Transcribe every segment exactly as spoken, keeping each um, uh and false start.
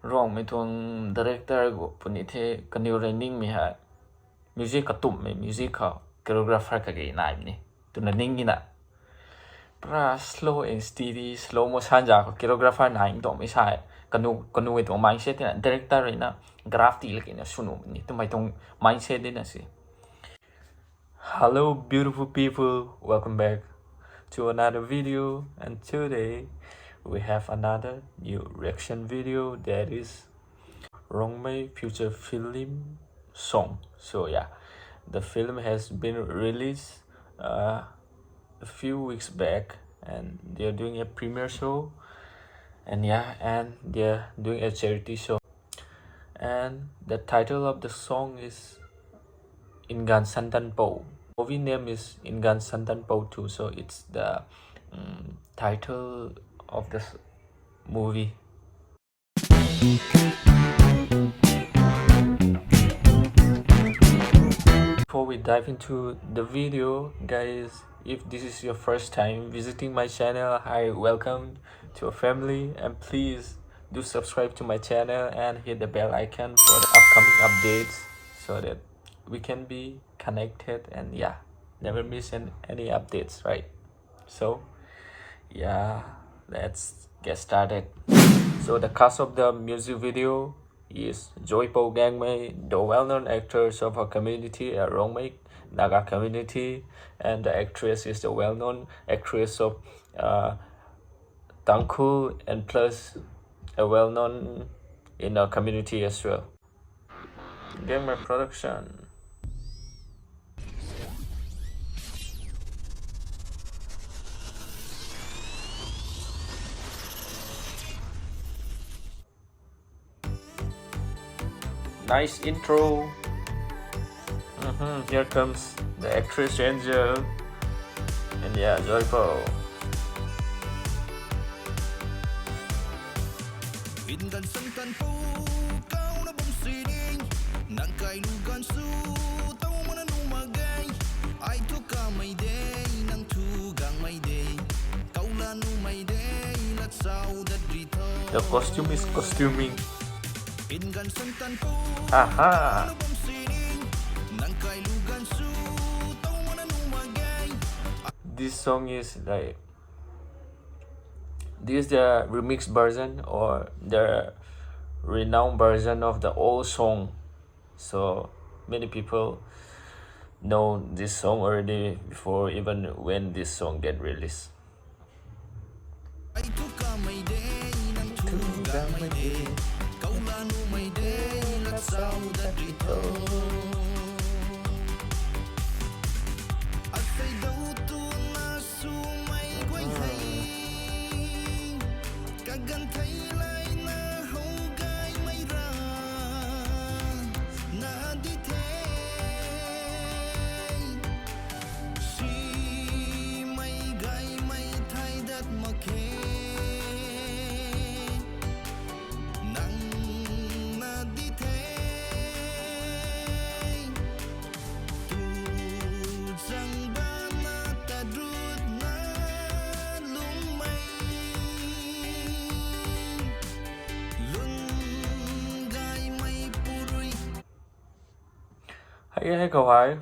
Rongmei tuang director gu puni the kaniw rui ningmei hei. Music katumhmei, music khou choreographer kage naimei ni. Twna ning ina. Pura slow and steady, slow motion za khou choreographer nai tuangmei sa e. Kanu, kanu e tuang mindset tina director rui na graph ti lak ina sunu ni. Twmei tuang mindset dina si. Hello, beautiful people. Welcome back to another video. And today we have another new reaction video that is Rongmei future film song. So yeah, the film has been released uh, a few weeks back, and they're doing a premiere show, and yeah, and they're doing a charity show. And the title of the song is Ingan Santan Po. Movie name is Ingan Santan Po too, so it's the um, title of the s- movie. Before we dive into the video, guys, if this is your first time visiting my channel, hi, welcome to our family, and please do subscribe to my channel and hit the bell icon for the upcoming updates so that we can be connected and yeah, never miss an- any updates, right? So, yeah, let's get started. So the cast of the music video is Joypo Gangmei, the well-known actress of our community, uh, Rongmei Naga community, and the actress is the well-known actress of uh, Tangkhul and plus a well-known in our community as well. Gangmei Production. Nice intro. Mm-hmm. Here comes the actress Angel and yeah, Joypo. Ingan Santan Po, kau na bam sining, nang kai lu gan su, tau mana nu magai, ai tu ka mai de, nang tu gang mai de, kau la nu mai de, lat sau dat ri tho. The costume is costuming. Ingan Santan Po, aha, kau na bam sining, nang kai lu gan su, tau mana nu magai. This song is like This is the remix version or the renowned version of the old song. So many people know this song already before even when this song get released. Sumei guay hei, kaganv thei lai na how gaymei ra, na di the. Simei gaymei thei dat mak khe, nang na di the. Tu zang bana ta rut na lungmei, lung gaymei purui. Hei hei khou hei.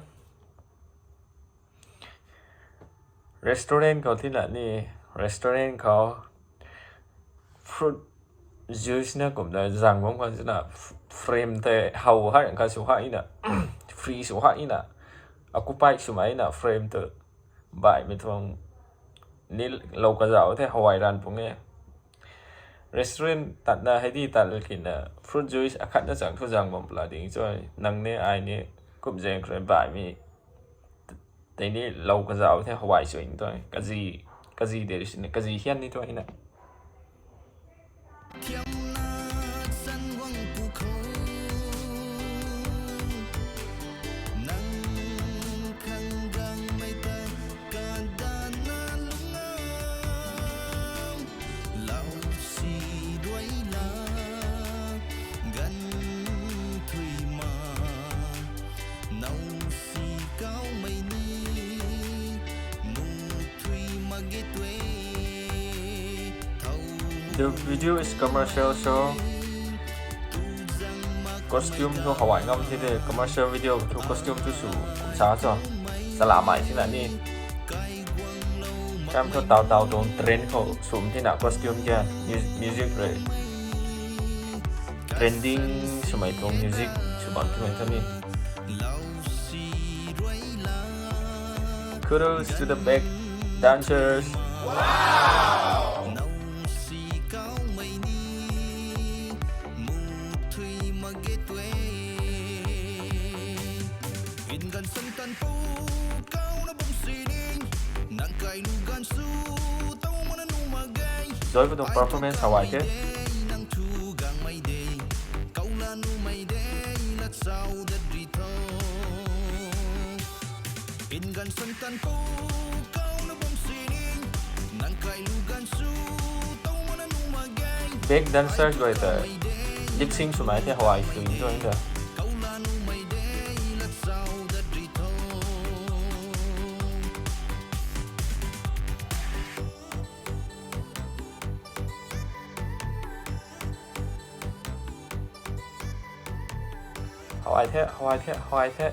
Restaurant khou tina ni, restaurant khou fruit juice na kumna zang bam khang sina f-, frame tei how hei kha sw hei na, free sw hei na, occupy swmei na frame tei baihmei tuang ni lou kazauh the how ai ran pung e. Restaurant tatna hei di tat kina fruit juice akhatna chang thu zang bam pla ding cho, nang ni ai ni kum zaeng khrui baihmei tei ni lou kazauh the how ai swing tu, kazi, kazi de sini, kazi hian ni tu na. The video is commercial, so Costume thu how ai ngam the de, commercial video thu costume thu sw kumsa cho. Salamei sina ni. Kam thu tau tau tuang trend khou sum thina costume kia mu-, music rui. Trending swmei tuang music sw bam thimei thu ni. Kudos to the back dancers. Joy pu tuang performance how ai the. Back dancers guay ta lip sync swmei the how ai swing tuang de. How ai the, how ai the, how ai the.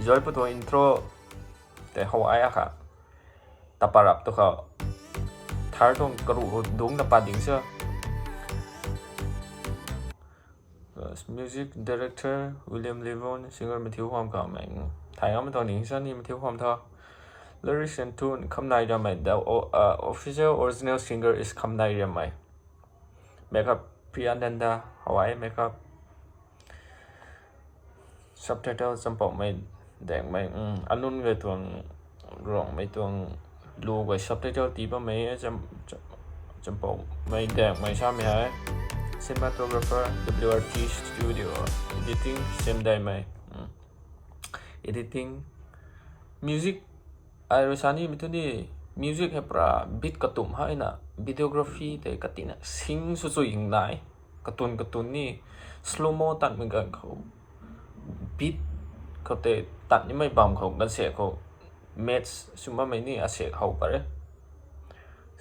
Joy pu tuang intro tei how ai akha. Tapa rap tu khou. Thar tuang karuh dung na pat ding sa. Music director William Levon, singer Matthew Huam kamei. Thay ngam tuang ding sa ni Matthew Huam tho. Lyrics and tune Khamnai Riammei. The o-, uh, official original singer is Khamnai Riammei. Makeup Priyananda, how ai makeup. Subtitle Champoumei Daengmei, mm, anunc guay tuang, Ruangmei tuang, lu guay subtitle tii bammei, Cham-, Cham-, Champoumei Daengmei samei hei. Cinematographer, W R T Studio, editing, Semdaimei, mm. Editing, music, ai rui sa nimei thu ni, music hei pura beat katumh hei na, videography tei katina sing sw chui hing nai, katun katun ni, slow mo tatmei ganv khou, beat khou tei tat nimei bam khou, ganvsaekc khou, match sw bammei ni asaekc how pat re.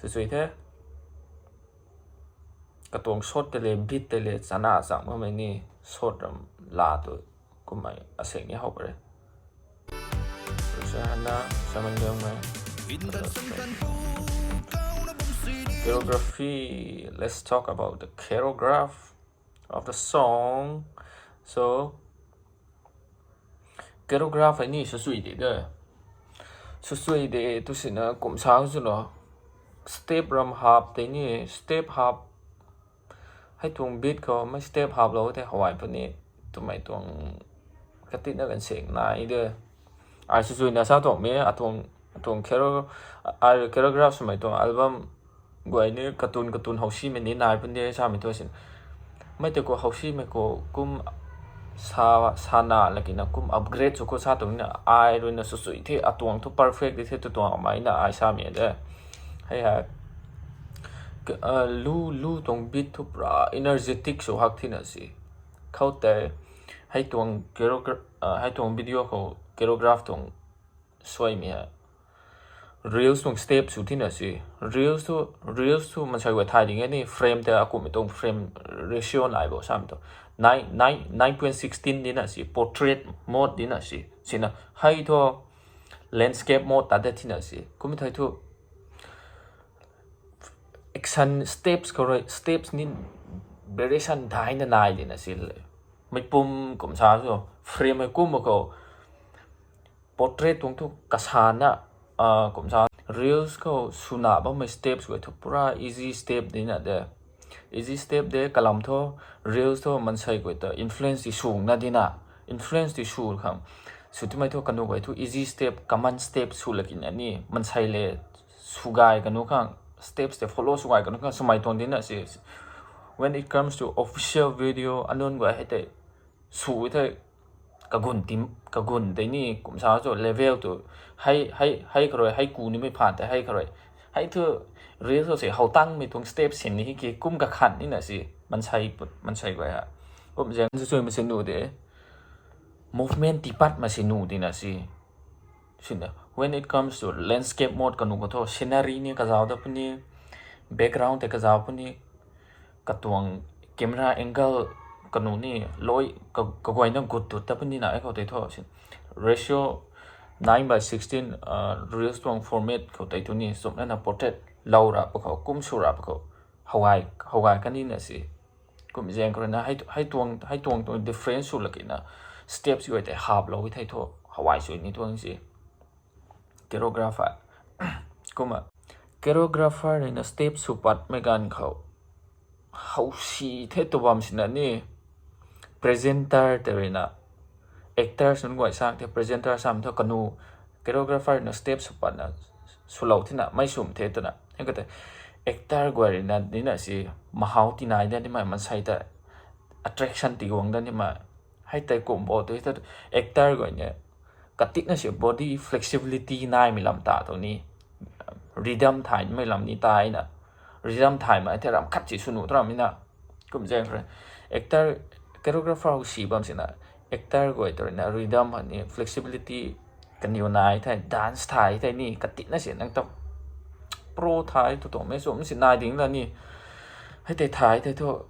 Sw chui the. Katuang shot tei le, beat tei le, chana chang bammei ni, shot ram la tu, kummei asaekc ni how pat re. Hana, Saman Leungmei. Choreography, let's talk about the choreograph of the song. So, choreograph hei ni sw chui de de. Sw chui de tu sina kum sa swna. Step ram hap tei ni, step hap. Hei tuang beat khou mei step haplou tei how ai puni. Twmei tuang katina ganvsaekc nai de. Ai sw chuina sa tuang mei, atuang, atuang choreo-, ai choreograph swmei tuang album guay ni katun katun howsimei ni nai pun de samei thu sin. Mei tei khou howsimei khou kum sa, sana lakina kum upgrade sw khou sa tuang na ai ruina sw chui the atuang thu perfect di the tu tuang mei na ai samei de. Hei hei. K-, ah, lu, lu tuang beat thu pura energetic sw hak thina si. Khoutei, hei tuang choreogra-, ah, hei tuang video khou choreograph tuang suaimei hei. Reels tuang step sw thina si. Reels thu, reels thu mansei guay thay ding e ni frame tei akumhmei tuang frame ratio nai bo samei thu. Nine, nine, nine point sixteen dina si, portrait mode dina si. Sina, hei thu landscape mode ta de thina si. Kummei thei thu, action steps khou rui, steps ni variation daina nai dina si le. Mei pum kum sa so, frame hei kum khou, portrait tuang thu kasana, ah, kum sa, reels khou swna bammei steps guay thu pura easy step dina de. Easy step de kalam thu, reels thu mansei guay ta influence ti swna dina. Influence ti sw khang. Sw timei thu kanu guay thu easy step, common step sw lakina ni. Mansei le sw gay kanu khang, steps tei follow sw gay kanu khang, swmei tuang dina si. When it comes to official video, anunc guay hei tei, sw thei, kagun tim, kagun tei ni, kum sa cho level tu, hei, hei, hei kharui, hei ku nimei phaan tei, hei kharui. Hei thu, reels se how tangmei tuang step sin ni hei ki, kum kakhan nina si, mansei put, mansei guay ha. Kum zaeng sw chui masi nu de, movement tipat masi nu dina si. Sina, when it comes to landscape mode kanu khou thu, scenery ni kazauh da puni, background tei kazauh puni, katuang camera angle kanu ni loi kaguayna gut tut ta puni na, khou tei thu si ratio nine by sixteen reels tuang format khou tei thu ni sumna na portrait lou ra pa khou, kum sw ra pa khou, howai kani na si. Kum zaeng khou rui na hei tuang tuang difference sw lak na steps guay tei haplou thei thu howai sw ni tuang si. Choreographer kumna choreographer rui na step sw patmei ganv khou howsi the tw bam sina ni presenter tei rui na actors nunc guay sang the, presenter sam thu kanu choreographer rui na step sw patna swlou thina mei swm the twna hei ka tei actor guay rui na ni na si mahaw tinai da nimei, mansei ta attraction tiguang da nimei. Hei tei kum bo tu hei ta actor guay ni katikna si body flexibility naimei lam ta tu ni rhythm thaymei lam ni taina, rhythm thaymei the ram khat si sw nuh tu ram na. Kum zaeng khou rui actor, choreographer howsi bam sina actor guay tei rui na rhythm ni flexibility kaniw nai the, dance thay the ni katikna si nang ta pro thay tu tuangmei swm si nai ding la ni. Hei tei thay the thu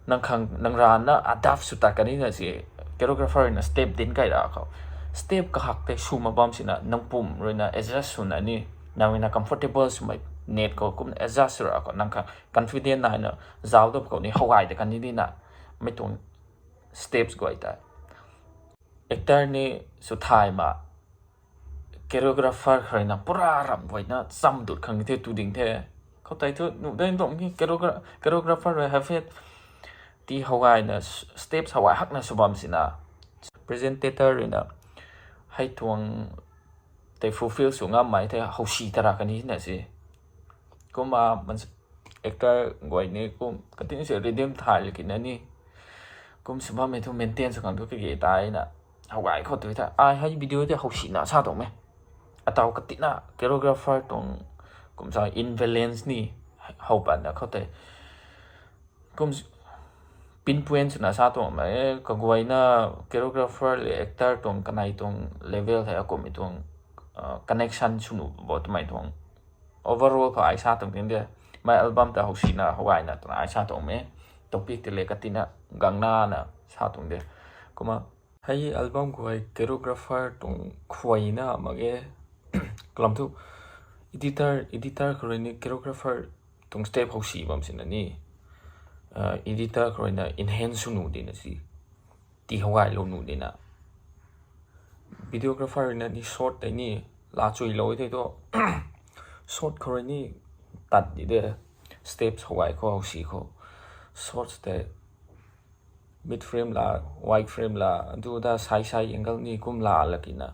nang khang nang rana adapt sw tat kani na si choreographer rui na step dinc kai ra khou step kahak tei sw mak bam sina nang pum rui na adjust swna ni nang rui na comfortable swmei net khou kumna adjust sw ra khou nang khang confident naina zauc ta khou ni howai ta kani di na mei tuang steps guay ta actor ni sw thay ma choreographer khou rui na pura ramh guayna cham dut khang the tu ding the. Khou tei thu nuh de tuang ki choreographer rui hei phe ti howai na steps howai hakna sw bam sina presenter rui na hei tuang tei fulfill sw ngammei the howsi ta ra kani na si. Kumna actor guay ni kum katikna si rhythm thay lak na ni kum sw bammei thu maintain sw khang thu kage taina howai khou tu the. Ai hei video tei howsina sa tuangmei ataw katikna choreographer tuang kum sa imbalance ni how patna khou tei kum pinpoint swna sa tuangmei kaguayna choreographer le actor tuang kanei tuang level hei akummei tuang connection sw nuh bo twmei tuang overall khou ai sa tuang tin de. Mei album ta howsina howai na twna ai sa tuangmei topic tei le katikna gangna na sa tuang de. Kumna hei album khou hei choreographer tuang khuayna mak ge kalam thu editor khou rui ni choreographer tuang step howsi bam sina ni editor khou rui na enhance sw nuh dina si ti howai lou nuh dina videographer rui na ni shot tei ni laa chuilou thei thu shot khou rui ni tat di de steps howai khou howsi khou shot tei mid frame la, wide frame la, adu da side side angle ni kum la lak na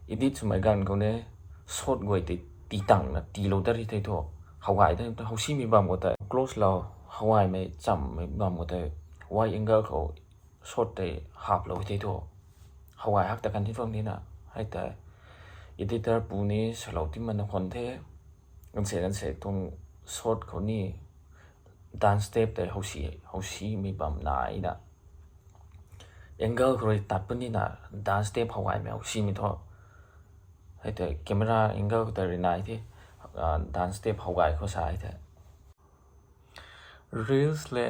edit swmei ganv khou ni shot guay tei tii tangna tiilou dat ri thei thu howai da howsimei bam khou tei close lou howai mei chammei bam khou tei wide angle khou shot tei haplou thei thu howai hak ta kan thi phang nina hei tei editor pu ni salou ti mana khwan the. Ganv se ganv se tuang shot khou ni dance step tei howsimei bam naina angle khou rui tat punina dance step howai mei howsimei thu hei tei camera angle khou tei rui nai the dance step howai khou sa the. Reels le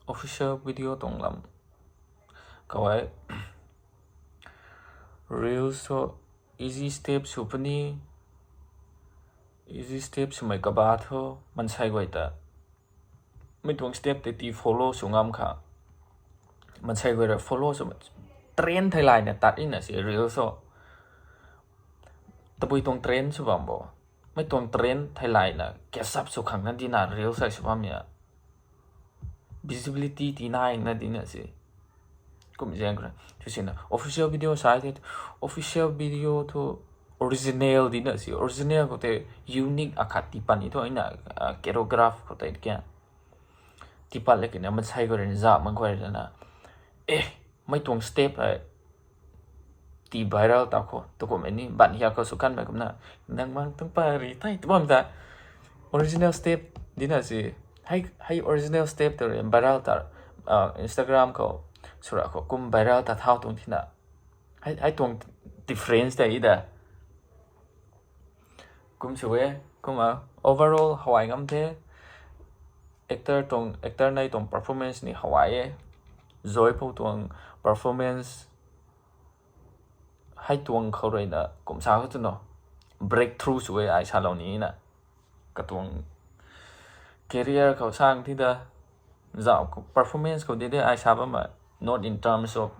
official video tuang lam khou hei reels thu easy step sw puni easy step swmei kaba thu mansei guay ta mei tuang step tei ti follow sw ngam kha mansei guay rui follow sw trend theilayna tat nina si reels thu tabui tuang trend sw bam bo mei tuang trend theilayna catch up sw khang na dina reels hei sw bam ya visibility tii naina dina si kum zaeng khou rui sina official video sa the official video thu original dina si original khou tei unique akhat tiipat ni thu na choreograph khou tei kya tiipat lak na mansei khou rui zam mak guay rui na e mei tuang step hei ti viral ta khou tu kummei ni ban hiak khou sw kanmei kumna nang mang tuang pari tei tu bam ta original step dina si hei original step tu rui viral ta Instagram khou swra khou kum viral ta thau tuang thina hei tuang difference tei da kum sw e. Kumna overall howai ngam the actor tuang, actor nei tuang performance ni how ai e. Joypou tuang performance hei tuang khou ruina kum sa khou twna breakthrough sw e ai salou nina. Katuang career khou sang thi da, zau performance khou di de ai sa bam ma, not in terms of,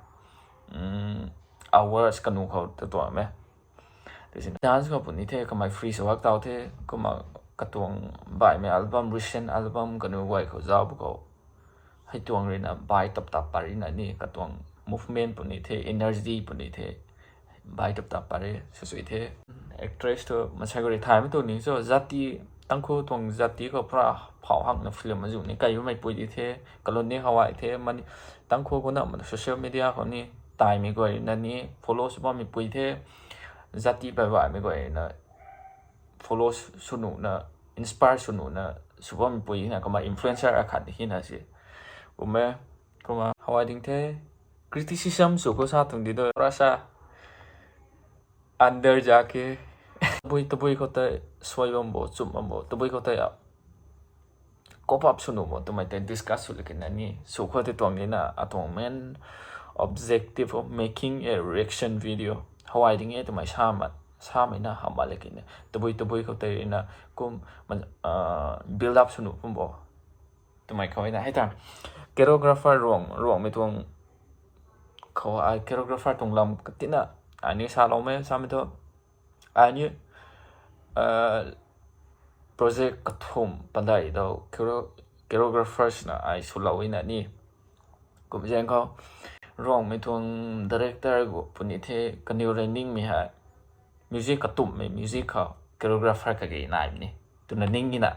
um, awards kanu khou ta tuang me. Dance khou puni the, kamei free swak tau the, kumna katuang baihmei album, recent album kanu guay khou zau bu khou hei tuang ruina bai tap tap pari na ni, katuang movement puni the, energy puni the, bai tap tap pari sw sui the. Actress tu masai gari thaymei tu ni cho, jati, Tangkhul tuang jati khou pra phau hakna film azu ni kai bammei pui di the, kalun ni how ai the, mani Tangkhul khou na social media khou ni taimei guay na ni follow sw bammei pui the, jati bai baihmei guay na follow sw nuna, inspire sw nuna sw bammei pui na kumna influencer akhat di hina si. Kumna, kumna how ai ding the, criticism sw khou sa tuang di do, pra sa under ja ke, tabui tabui khou tei suai bam bo, chum bam bo, tabui khou tei a cope up sw nuh bo twmei tei discuss sw laki na ni, sw khou tei tuang di na, atuang main objective of making a reaction video how ai ding e twmei sa ma, samei na hamh ma laki na, tabui tabui khou tei na kum, build up sw nuh kum bo twmei khou na. Hei ta choreographer Ruang, Ruangmei tuang khou ai choreographer tuang lam katina ai ni saloumei samei thu, ai ni project kathumh padeih dou choreographers na ai swlou na ni. Kum zaeng khou Ruangmei tuang director gu puni the, kaniw rui ningmei hei music katumhmei music khou choreographer kage nai ni twna ning na.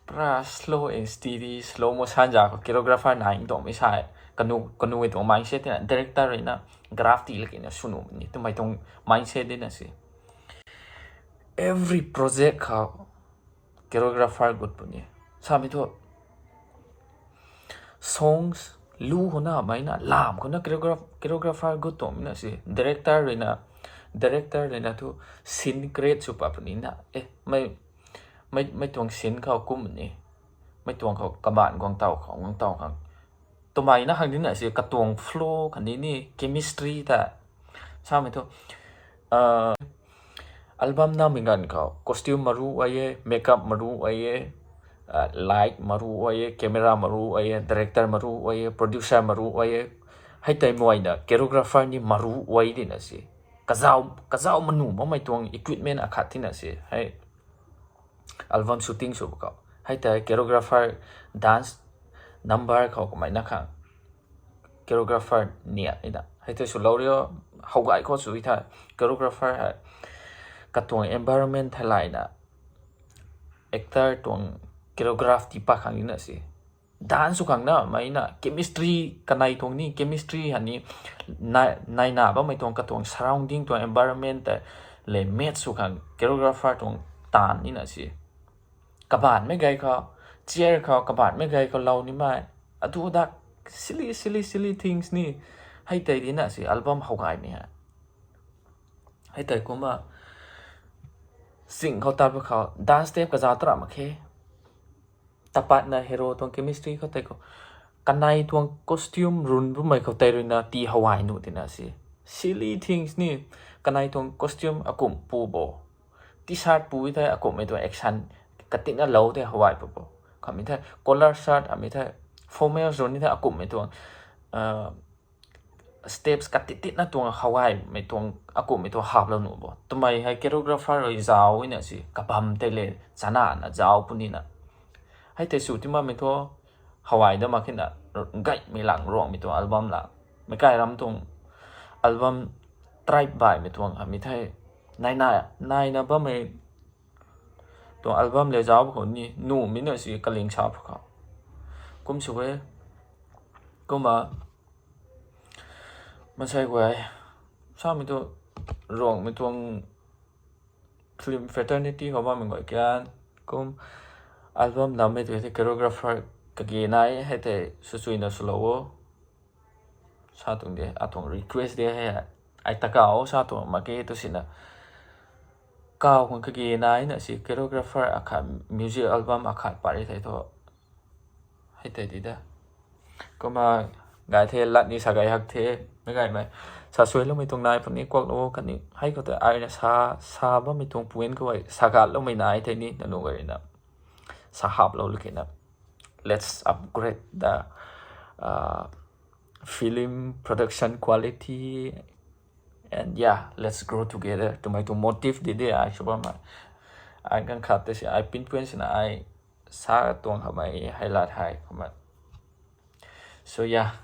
Pra slow and steady, slow motion za khou choreographer nai tuangmei sa e. Kanu, kanu e tuang mindset na, director rui na graph ti laki na sw nuh ni twmei tuang mindset di na si. Every project khou choreographer gut puni. Samei thu songs lu khou na mei na lam khou na choreograph-, choreographer gut tuangmei na si. Director rui na, director rui na thu scene create sw pa puni na. E, mei, mei, mei tuang scene khou kum ni, mei tuang khou kabaanc guang taw khou, guang taw khang twmei na hang di na si, katuang flow khatni ni chemistry ta. Samei thu album namei ganv khou costume maru ai e, makeup maru ai e, light maru ai e, camera maru ai e, director maru ai e, producer maru ai e. Hei tei muayna choreographer ni maru ai di na si. Kazau, kazau manu makmei tuang equipment akhat ti na si. Hei album shooting sw khou hei tei choreographer dance number khou kamei na khang choreographer niat ni na. Hei tei swlou rio, how gay khou sw thei choreographer hei katuang environment theilayna actor tuang choreograph ti pat khang ni na si. Dance sw khang na mei na chemistry, kanei tuang ni chemistry hei ni, nai, naina bammei tuang katuang surrounding tuang environment tei le match sw khang choreographer tuang taanv ni na si. Kabaanc mei gay khou, chair khou kabaanc mei gay khou lou nimei, atu dak silly, silly, silly things ni. Hei tei di na si album how gaymei hei. Hei tei kumna sing khou tat ba khou dance step kaza tara mak khe. Tapatna hero tuang chemistry khou tei khou, kanei tuang costume run bumei khou tei rui na ti how ai nuh ti na si. Silly things ni, kanei tuang costume akumh pu bo, t-shirt pu thei akumhmei tuang action katina lou tei how ai pu bo. Khatni thei collar shirt amei thei, formal run ni thei akumhmei tuang steps katititna tuang how aymei tuang akumhmei tuang haplou nuh bo twmei hei choreographer rui zauc na si, kabam tei le chanana zauc puni na. Hei tei sw ti makmei thu how ai da mak khe na, gaymei lang Ruangmei tuang album la, meic kai ram tuang album, tribe baihmei tuang amei thei, naina, naina bammei tuang album le zauc khou ni nuhmei na si kaling sa phu khou. Kum sw e, kumna masai guay samei thu Ruangmei tuang film fraternity khou bammei guay kian kum album nammei tu hei choreographer kage nai hei tei swsuina swlou o sa tuang de, atuang request de hei, ai ta kau sa tuang mak ke tu sina. Kau khang kage nai na si choreographer akhat, music album akhat pat ri thei thu, Hei tei di da. Kumna gay the, lat ni sa gay hak the, mei gaymei. Sa suailoumei tuang nai puni kuaklou khatni hei khou tei ai na sa, sa bammei tuang point khou hei sa gatloumei nai thei ni, nanu gay na. Sa haplou lu kina. Let's upgrade the, uh, film production quality. And yeah, let's grow together twmei tuang motive di de ai sw bammei. Ai ganv khat tei si, ai pinpoint sina ai sa tuang hamei hei lat hei kumna. So yeah,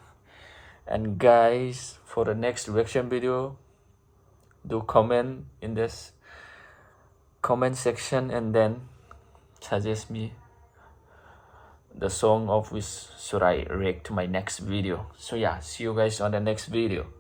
and guys, for the next reaction video, do comment in this comment section and then suggest me the song of which should I react to my next video. So yeah, see you guys on the next video.